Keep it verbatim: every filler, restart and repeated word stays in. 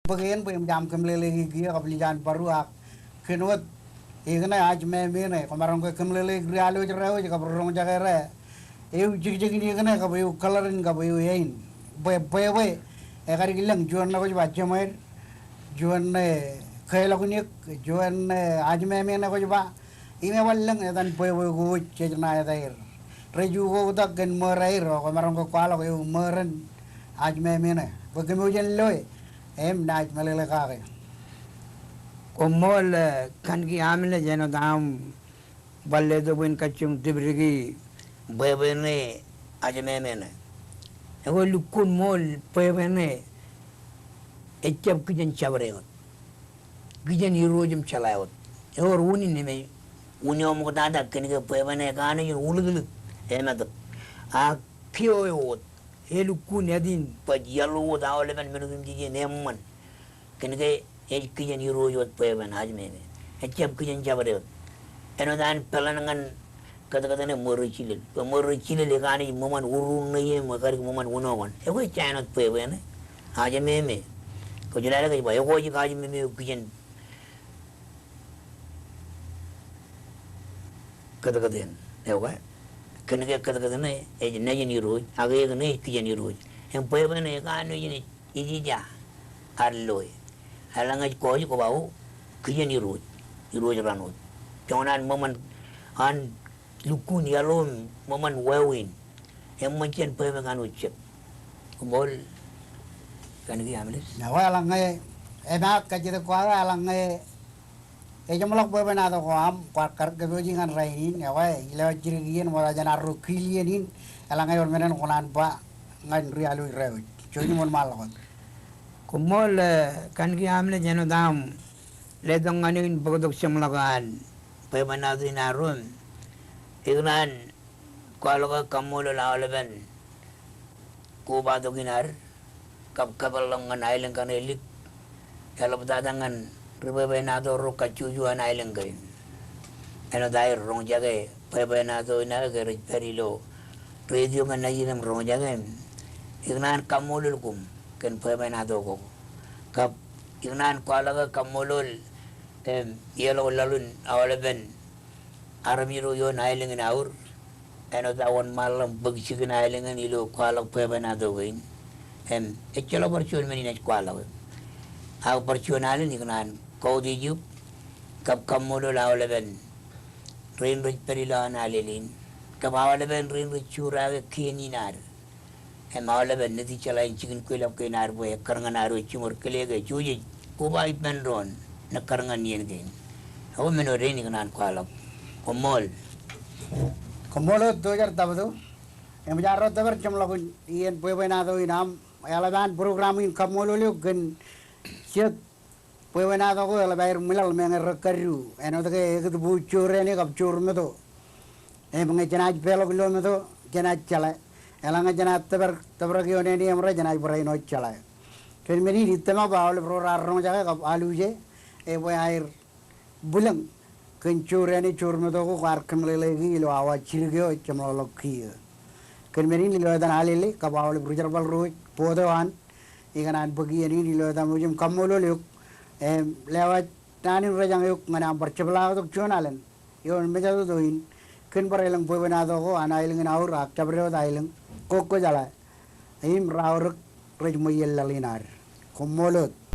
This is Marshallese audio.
bōk eṇ bwe eṃōj aṃ kōmeḷeḷeiki kiiō kab ilju an bōro ak kōn wōt ikōṇe ajmeme ṇe, kwōmaroñ ke kōmeḷeḷeik ri-alwōj ro wōj kab ri roñjake ro. Ewi jekjek in ikōṇe kab ewi kōḷar in kab ewi ein. Bwe, bwebwe, ekadik lōñ juon ṇe kwōj ba jeṃaer, juon ṇe keḷọk in eok, juon ṇe ajmeme ṇe kwōj ba. Im ebar lōñ etan bwebwe ko wōj jej ṇa etaer. Rej ukoktak kōn ṃōraer, o kwōmaroñ ke kwaḷọk ewi ṃōran ajmeme ṇe. Bwe kōmwōj en loe, im naaj meḷeḷe kake. Koṃṃool, eh, Kanki Amles āinwōt aṃ bar letok bwe in kajjioñ tipdiki bwebwe ṇe ajmeme ṇe. Ekwe lukkuun ṃool bwebwe ṇe ejjab kijen jabdewōt. Kijen irooj im jeḷā wōt. Ewōr unin im ej unin eo ṃoktata kōn ke bwebwe ṇe ekanooj in uliklik emetōb. Ak kiiō eo wōt. Elukkuun etin baj yellow wōt aolepen men otemjej in eṃṃan. Kōn ke ej kijen irooj wōt bwebwe ṇe ajmeme. Ejjab kijen jabdewōt. Āinwōt an peḷan ñan kōtkōt ṇe ṃōrro jilel. Bwe ṃōrro jilel ekanooj ṃōṃan urur ṇe im ekadik ṃōṃan unokan. Ekwe ejja āinwōt bwebwe ṇe ajmeme. Kwōj lale kōj ba ekwe ej ajmeme eo kijen kōtkōt eṇ. Ekwe kōn ke kōtkōt ṇe ej nejin irooj, ak eik ṇe ej kijen irooj. Im bwebwe ṇe ekanooj in ej ijija ad loe. Eḷaññe ej kọọji koba o kijen irooj, irooj raan wōt. Joñan an ṃōṃan an lukkuun yellow im ṃōṃan wāween. Eṃṃan jān bwebwe ñan wōt jab. Koṃṃool Kanki Amles. Ekwe eḷaññe, emaat kajjitōk ko aō, eḷaññe ejeṃḷọk bwebwenato ko aṃ, kwaar kar kōpooji ñan rainin, ekwe ij lewōj jidik iien ṃokta jān arro kiil iien in, eḷaññe ewōr men en kōṇaan ba ñan ri-alwōj ro wōj. Jouj im wōnṃaanḷọk wōt. Koṃṃool, eh, Kanki Amles āinwōt aṃ letok ñan eō in bōktok jeṃḷọk an bwebwenato in arro im ikōṇaan kwaḷọk kaṃṃoolol aolepen kobatok in ad kab kōpeḷḷọk ñan aelōñ kaṇe lik. Eḷaptata ñan ri bwebwenato ro kajjojo an aelōñ kein. Āinwōt aer roñjake bwebwenato in aō ke rej pād ilo retio ñan Nejid im roñjake im ikōṇaan kaṃṃoolol koṃ kōn bwebwenato ko. Kab ikōṇaan kwaḷọk kaṃṃoolol im ielọk laḷ in aolepen armej ro ioon aelōñ in Aur. Āinwōt aō wōnṃaanḷọk im bōk jikin aelōñ in ilo kwaḷọk bwebwenato kein. Im ejjeḷọk bar juon men in ej kwaḷọk. Ak bar juon alen ikōṇaan kautiej eok kab kaṃṃoolol aolepen rein rej pād ilowaan Alele in kab aolepen rein rej juraake kien in ad. Im aolepen Netijjeḷā in jikin kweilọk kein ad bwe ekkar ñan ad wōj jiṃor kile ke jej koba ippān doon nekkar ñan iien kein. Ekwe men eo dein ikōṇaan kwaḷọk. Koṃṃool. Koṃṃool wōt Tojar Tabtu. Eṃōj arro tōpar jeṃḷọkin iien bwebwenato in aṃ. Eḷap an program in kaṃṃoolol eok kōn jet bwebwenato ko eḷap aer ṃwilaḷ meñe rekadu. Āinwōt ke ekōtbuuj joor eo ṇe kab joor meto. Im ñe jenaaj peḷọk ilo meto, jenaaj jeḷā. Eḷaññe jenaaj tōprak, tōprak ioon eo ṇe im rej, jenaaj barāinwōt jeḷā. Kōn men in ij tōmak bwe aolep ro raar roñjake kab aluje, ebwe aer bwilōñ kōn joor eo ṇe joor meto ko kwaar kōmeḷeḷeiki ilo awa jidik eo ej jeṃḷọkḷọk kiiō. Kōn men in ilo etan Alele kab aolep ri jerbal ro rej bōktok an, ikōṇaan bōk iien in ilo etaṃ wōj im kaṃṃoolol eok. Im lewōj naan in rejañ eok ñan aṃ bar jepḷaaktok juon alen ioon mejatoto in kōn bar elōñ bwebwenato ko an aelōñ in Aur ak jabdewōt aelōñ ko kwōjeḷā im raorōk rej ṃweiel laḷ in ad. Koṃṃool wōt.